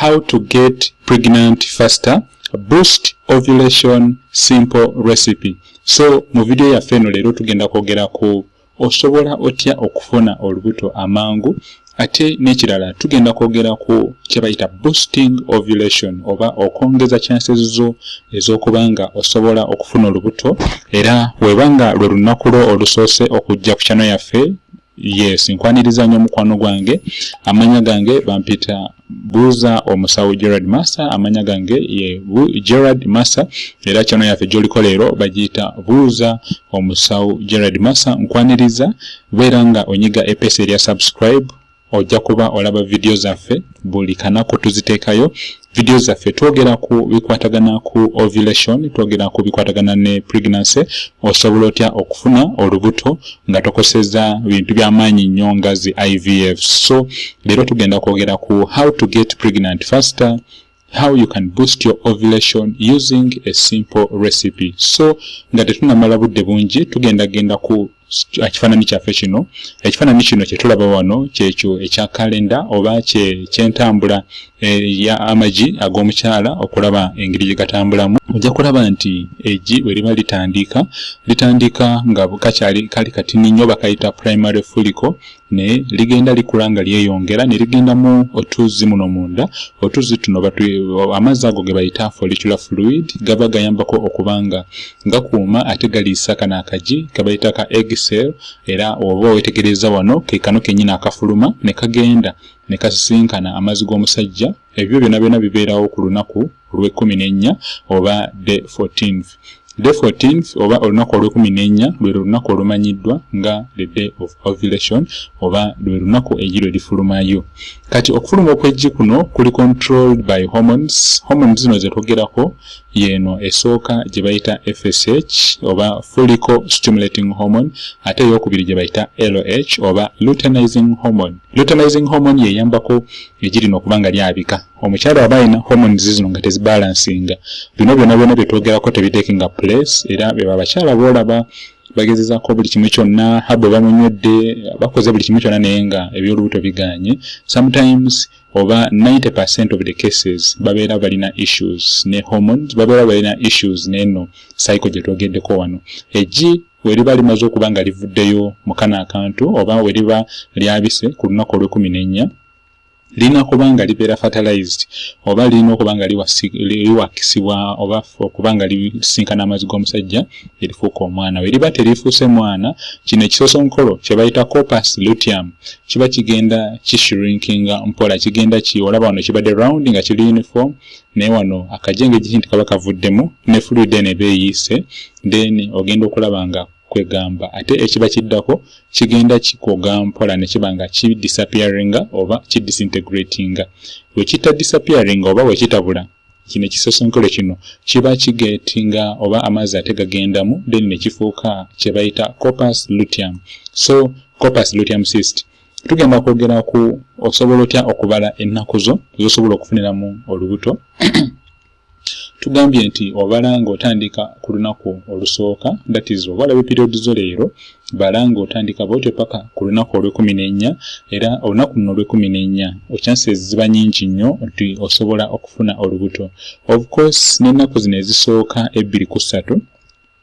How to get pregnant faster, boost ovulation, simple recipe. So mu video yaffe eno leero tugenda kwogera ku osobola otya okufuna olubuto amangu, ate n'ekirala tugenda kwogera ku kyebayita boosting ovulation oba okwongeza chances zo ez'okuba nga osobola okufuna olubuto. Era webanga lwe lunaku lwo olusoose okujja ku channel yaffe, yes, nkwaniriza nnyo mukwano gwange. Amanya gange bampita Buuza Omusawo Gerard Massa. Amanya gange ye Gerard Massa, era channel yaffe gy'oliko leero bagiyita Buuza Omusawo Gerard Massa. Nkwaniriza, beera nga onyiga epesa erya subscribe, ojja kuba olaba vidiyo zaffe buli kanaku tuziteekayo. Vidiyo zaffe twogera ku bikwatagana ku ovulation, twogera ku bikwatagana ne pregnancy, osobola otya okufuna olubuto nga tokoseza bintu by'amaanyi nnyo nga zi IVF. So leero tugenda kwogera ku how to get pregnant faster, how you can boost your ovulation using a simple recipe. So nga tetunamala budde bungi, tugenda genda ku ekifaananyi kyaffe kino. Ekifaananyi kino kyetulaba wano kyekyo ekya kalenda oba kyentambula ya amagi ag'omukyala okulaba engeri gye gatambulamu. Ojja kulaba nti eggi bwe liba litandika, litandika nga kakyali kali katini nnyo, bakayita primary follicle, naye ligenda likula nga lyeyongera ne ligendamu otuzzi muno munda. Otuzzi tuno, amazzi ago ge bayita follicular fluid, gaba gayambako okuba nga gakuuma ate galiisa kano akagi kebayita ka egg cell. Era oba wetegereza wano, ke kano kennyini akafuluma ne kagenda ne kasisinkana amazzi g'omusajja. Ebyo byonna byonna bibeerawo ku lunaku olw'e14 oba day 14th. Day 14th oba olunaku olw'e14 lwe lunaku olumanyiddwa nga the day of ovulation oba lwe lunaku eggi lwe lifulumayo. Kati okufuluma okw'eggi kuno kuli controlled by hormones. Hormones zino zetwogerako yeno esooka gye bayita FSH oba follicle stimulating hormone, ate eyokubiri gye bayita LH oba luteinizing hormone. Luteinizing hormone yeyambako eggi lino okuba nga lyabika. Omukyala aba alina hormones zino nga tezibalansinga, bino byonna byonna byetwogerako tebitakinga place. Era beba abakyala boolaba bagezezaako buli kimu kyonna, herbal bamunywedde, bakoze buli kimu kyonna, naye nga ebyolubuto biganye. Sometimes oba 90% of the cases babeera balina issues ne hormones, babeera balina issues neno cycle gye twogeddeko wano. Eggi weriba limaze okuba nga livuddeyo mu kano akantu oba weriba lyabise ku lunaku olw'e14, lirina kuba nga libeera fertilized oba lirina okuba nga liwakisibwa oba okuba nga lisinkana amazzi g'omusajja erifuuka omwana. We liba terifuuse mwana, kino ekisosonkolo kye bayita corpus luteum kiba kigenda kishrinkinga mpola, kigenda ki olaba wano kibadde round nga kiri uniform, naye wano akajenge giki nti kaba kavuddemu ne fluid eno eba eyiise. Then ogenda okulaba nga kwegamba ate ekiba kiddako kigenda kikoga mpola ne kiba nga kidisappearinga oba kidisintegratinga. Bwe kita disappearinga oba bwe kitabula, kino ekisosonkolo kino kiba kigetinga oba amazzi ate gagendamu, then ne kifuuka kye bayita corpus luteum. So corpus luteum cyst, tugenda kwogera ku osobola otya okubala ennaku zo zosobola okufuniramu olubuto. Tugambye nti obala ng'otandika ku lunaku olusooka, that is oba olaba period zo leero, bala ng'otandika bwotyo paka ku lunaku olw'e14. Era olunaku luno olw'e14 chances ziba nyingi nnyo nti osobola okufuna olubuto. Of course n'ennaku zino ezisooka 2 ku 3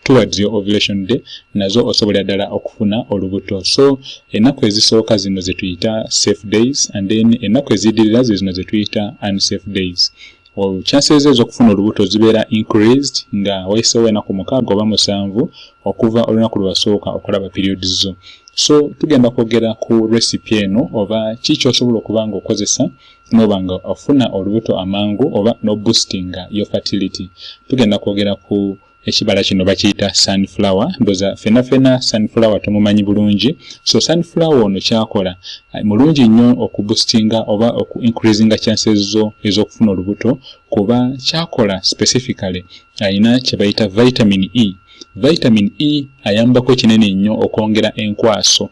towards your ovulation day nazo osobolera ddala okufuna olubuto. So ennaku ezisooka zino zetuyita safe days, and then ennaku eziddirira ze zino zetuyita unsafe days. Chances ez'okufuna olubuto zibeera increased nga wayiseewo ennaku 6 oba 7 okuva olunaku lwe wasooka okulaba periods zo. So tugenda kwogera ku recipe eno oba ki kyosobola okuba nga okozesa noba nga ofuna olubuto amangu oba noboostinga your fertility. Tugenda kwogera ku ekibala kino bakiyita sunflower. Ndoza fena fena sunflower tumumanyi bulungi. So sunflower ono kyakola mulungi nnyo okuboostinga oba oku increasinga chances zo ez'okufuna olubuto, kuba kyakola specifically ayina kye bayita vitamin E. Vitamin E ayambako kinene nnyo okwongera enkwaso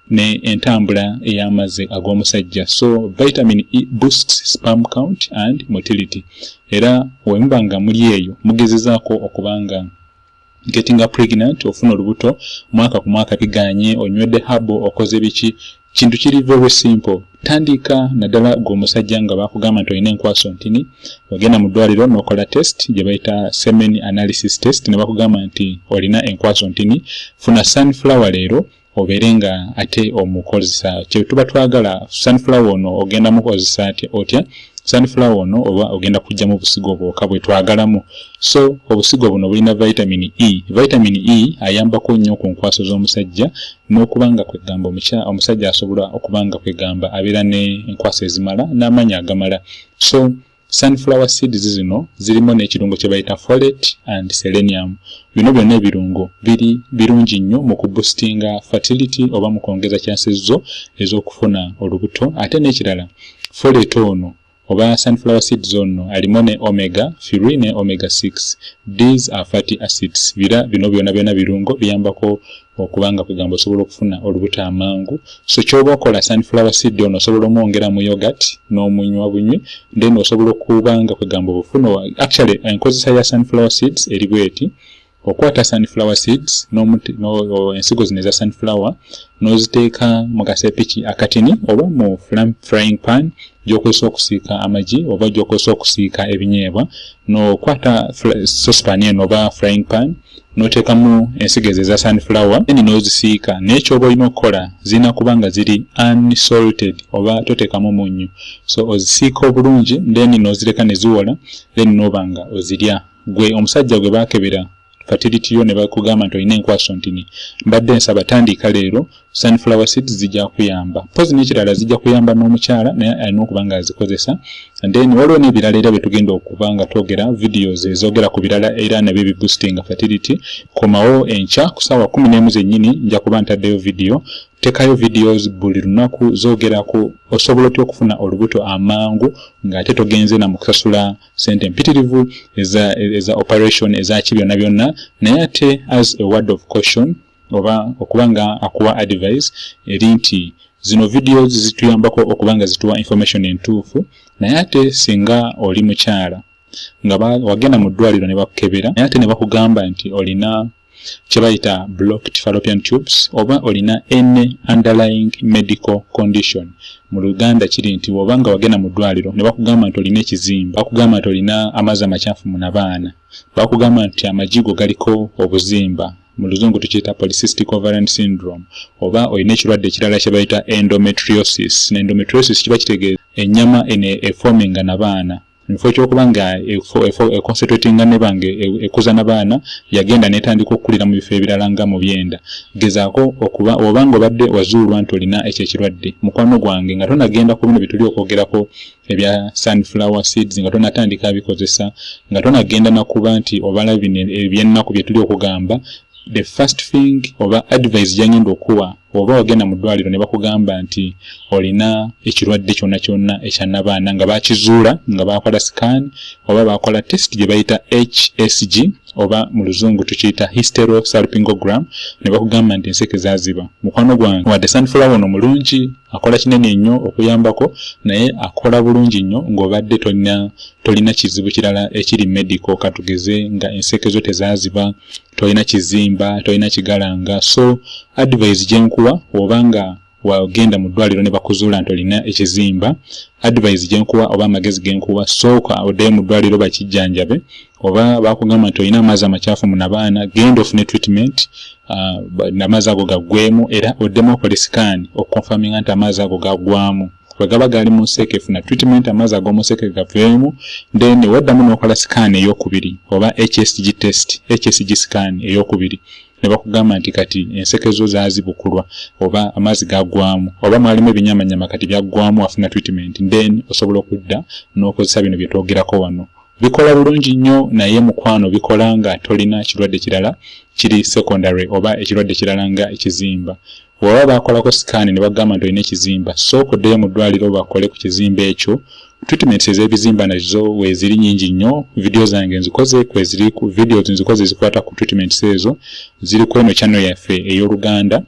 ne entambula ey'amazzi ag'omusajja. So vitamin E boosts sperm count and motility. Era wemuba nga muli eyo mugezezaako okuba nga getting pregnant, ofuna olubuto mwaka ku mwaka biganye, onywedde herbal, okoze biki, Kintu kiri very simple. Tandika naddala gwe omusajja nga bakugamba nti olina enkwaso ntini, ogenda mu ddwaliro n'okola test gye bayita semen analysis test, ne bakugamba nti olina enkwaso ntini. Funa sunflower leero obeere nga ate omukozesa. Kye tuba twagala, sunflower ono ogenda mukozesa otya? Sunflower ono oba ogenda kujjamu busigo bwokka bwe twagalamu. So obusigo buno bulina vitamin E. Vitamin E ayambako nnyo ku nkwaso z'omusajja n'okuba nga kwegamba omusajja asobola okuba nga kwegamba abeera n'enkwaso ezimala n'amaanyi agamala. So sunflower seeds zino zirimu n'ekirungo kye bayita folate and selenium. Bino byonna ebirungo biri birungi nnyo mu kuboostinga fertility oba mu kwongeza chances zo ez'okufuna olubuto. Ate n'ekirala, folate ono oba sunflower seeds ono alimu ne omega 3 ne omega 6. These are fatty acids. Bira bino byonna byonna birungo biyambako okubanga kwegamba osobola okufuna olubuto amangu. So kyoba okola, sunflower seed ono osobola omwongera mu yogurt n'omunywa bunywi, then osobola okuba nga kwegamba obufuna. Actually, enkozesa ya sunflower seeds eri bweti: okwata sunflower seeds, ensigo zino eza sunflower, n'oziteeka mu kasepiki akatini oba mu frying pan gy'okozesa okusiika amagi oba gy'okozesa okusiika ebinyeebwa. N'okwata saucepan eno oba frying pan, n'oteekamu ensigo ezo eza sunflower, then n'ozisiika. Naye kyoba olina okukola, zirina kuba nga ziri unsalted oba toteekamu munnyu. So ozisiika obulungi, then n'ozireka ne ziwola, then n'oba nga ozirya. Gwe omusajja gwe baakebera fertility yo ne bakugamba nti olina enkwaso ntini, mbadde nsaba tandika leero. Sunflower seeds zijja kuyamba. Pozi n'ekirala, zijja kuyamba n'omukyala, naye alina okuba nga azikozesa. And then waliwo n'ebirala era byetugenda okuba nga twogera, videos ezogera ku birala era nabyo ebiboostinga fertility. Komawo enkya ku saawa 11 zennyini, nja kuba ntaddeyo video. Tekayo videos buli lunaku zogera ku osobola otya okufuna olubuto amangu ng'ate togenze na mu kusasula sente mpitirivu eza operation, ezaki, byonna byonna. Naye ate as a word of caution oba okuba nga akuwa advice eri nti zino videos zituyambako okuba nga zituwa information entuufu. Naye ate singa oli mukyala nga wagenda mu ddwaliro ne bakukebera, naye ate ne bakugamba nti olina kye bayita blocked fallopian tubes oba olina any underlying medical condition, mu Luganda kiri nti oba nga wagenda mu ddwaliro ne bakugamba nti olina ekizimba, bakugamba nti olina amazzi amakyafu mu nabaana, bakugamba nti amagi go galiko obuzimba, mu Luzungu tukiyita polycystic ovarian syndrome, oba olina ekirwadde ekirala kye bayita endometriosis. Endometriosis kiba kitegeeza ennyama eno eforminga nabaana, mufo ekyokuba nga econcentratinga nebanga ekuza nabaana, yagenda netandika okukulira mu bifo ebirala nga mu byenda. Gezaako okuba oba nga obadde wazuulwa nti olina ekyo ekirwadde, mukwano gwange, nga tonagenda ku bino bituli okwogerako ebya sunflower seeds, nga tonatandika bikozesa, nga tonagenda nakuba nti obala bino ebyennaku bye tuli okugamba, the first thing oba advice gyangenda okuwa, oba wagenda mu ddwaliro ne bakugamba nti olina ekirwadde kyonna kyonna ekyannabaana nga bakizuula nga bakola scan oba bakola test gye bayita HSG oba mu Luzungu tukiyita hysterosalpingogram, ne bakugamba nti enseke zaziba, mukwano gwange, wadde sunflower ono mulungi, akola kinene nnyo okuyambako, naye akola bulungi nnyo ng'obadde tolina kizibu kirala ekiri medical, katugeze nga enseke zo tezaziba, tolina kizimba, tolina kigalanga. So advice gyenkuwa, oba nga wagenda mu ddwaliro ne bakuzuula nti olina ekizimba, advice gyenkuwa oba amagezi genkuwa, sooka oddeyo mu ddwaliro bakijjanjabe. Oba bakugamba nti olina amazzi amakyafu mu nabaana, genda ofune treatment, amazzi ago gaggwemu, era oddemu okole scan okuconfirminga nti amazzi ago gaggwamu. Bwe gaba gali mu nseke, funa treatment amazzi ag'omu nseke gaveemu, then waddamu n'okola scan eyokubiri oba HSG test, HSG scan eyokubiri, ne bakugamba nti kati enseke zo zaazibukulwa oba amazzi gaggwamu oba mwalimu ebinyamanyama, kati byaggwamu, wafuna treatment, then osobola okudda n'okozesa bino bye twogerako wano. Bikola bulungi nnyo, naye mukwano, bikola nga tolina kirwadde kirala kiri secondary oba ekirwadde kirala nga ekizimba. Bw'oba bakolako scan ne bagamba nti olina ekizimba, sooka oddeyo mu ddwaliro bakole ku kizimba ekyo. Treatments ez'ebizimba nazo weeziri nyingi nnyo. Video zange nzikoze kweziri, ku videos nzikoze ezikwata ku treatments ezo, ziri ku eno channel yaffe ey'Oluganda.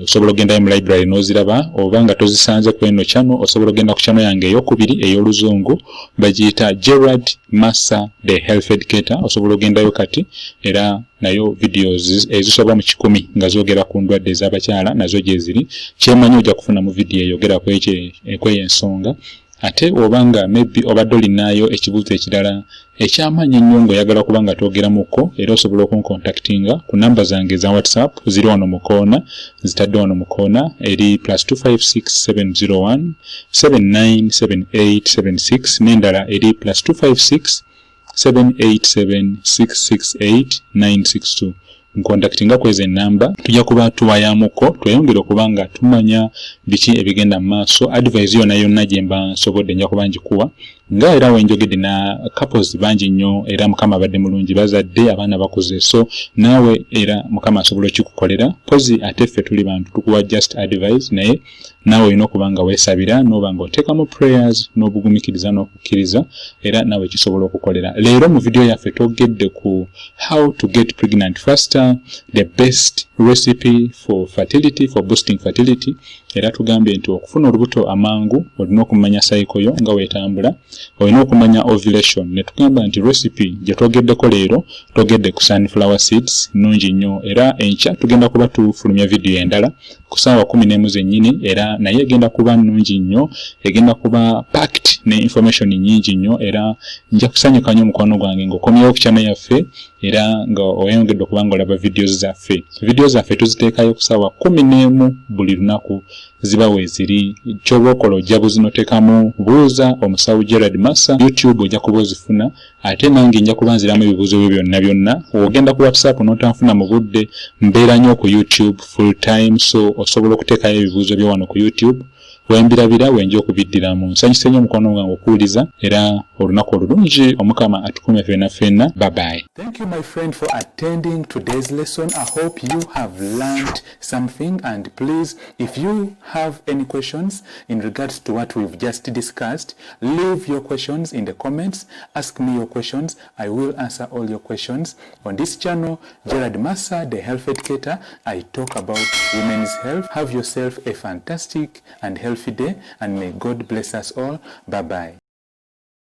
Osobola ogendayo mu library n'oziraba, oba nga tozisanze ku eno channel, osobola ogenda ku channel yange eyokubiri ey'Oluzungu, bagiyita Gerard Massa the Health Educator. Osobola ogendayo kati, era nayo videos ezisoba mu 100 nga zoogera ku ndwadde ez'abakyala nazo gyeziri. Kyemanyi ojja kufuna mu vidiyo eyogera kweyo ensonga. Ate oba nga maybe obadde olinayo ekibuuzo ekirala ekyamaanyi ennyo ng'oyagala kuba nga twogeramuko, era osobola okuncontactinga ku namba zange eza WhatsApp, ziri wano mu koona, zitadde wano mu koona, eri +256 701 797876, n'endala eri +256 787 668 962. Ncontactinga kweza enamba, tujja kuba tuwayamuko, tweyongere okuba nga tumanya biki ebigenda mu maaso. Advice yonna yonna gye mba nsobodde nja kuba ngikuwa, nga era wenjogedde na couples bangi nnyo, era Mukama abadde mulungi, bazadde, abaana bakuze. So naawe era Mukama asobola okikukolera. Pozi ate ffe tuli bantu tukuwa just advice, naye naawe olina okuba nga weesabira, n'oba nga oteekamu prayers n'obugumikiriza n'okukkiriza, era naawe kisobola okukolera. Leero mu vidiyo yaffe twogedde ku how to get pregnant faster, the best recipe for fertility, for boosting fertility. Era tugambye nti okufuna olubuto amangu olina okumanya cycle yo nga weetambula, olina okumanya ovulation. Ne tugamba nti recipe gye twogeddeko leero, twogedde ku sunflower seeds, nnungi nnyo. Era enkya tugenda kuba tufulumya vidiyo endala ku ssaawa 11 zennyini, era naye egenda kuba nnungi nnyo, egenda kuba packed ne information nnyingi nnyo. Era nja kusanyuka nnyo, mukwano gwange, ng'okomyewo ku channel yaffe era nga oyongedde okuba nga olaba videos zaffe. Vidiyo zaffe tuziteekayo ku ssaawa 11 buli lunaku, ziba weeziri. Kyoba okola, ojja buzinoteekamu "Buuza Omusawo Gerard Massa" YouTube, ojja kuba ozifuna. Ate nange nja kuba nziramu ebibuuzo byo byonna byonna. Ogenda ku WhatsApp n'otanfuna mu budde, mbeera nnyo ku YouTube full time, so osobola okuteekayo ebibuuzo byo wano ku YouTube, wembirabira wenja okubiddiramu. Nsanyuse nnyo, omukwano gwange, okuwuliza, era olunaku olulungi. Omukama atukume ffenna ffenna. Babayi. Thank you, my friend, for attending today's lesson. I hope you have learned something, and please, if you have any questions in regards to what we've just discussed, leave your questions in the comments. Ask me your questions. I will answer all your questions. On this channel, Gerard Massa, the Health Educator, I talk about women's health. Have yourself a fantastic and healthy day, and may God bless us all. Bye-bye.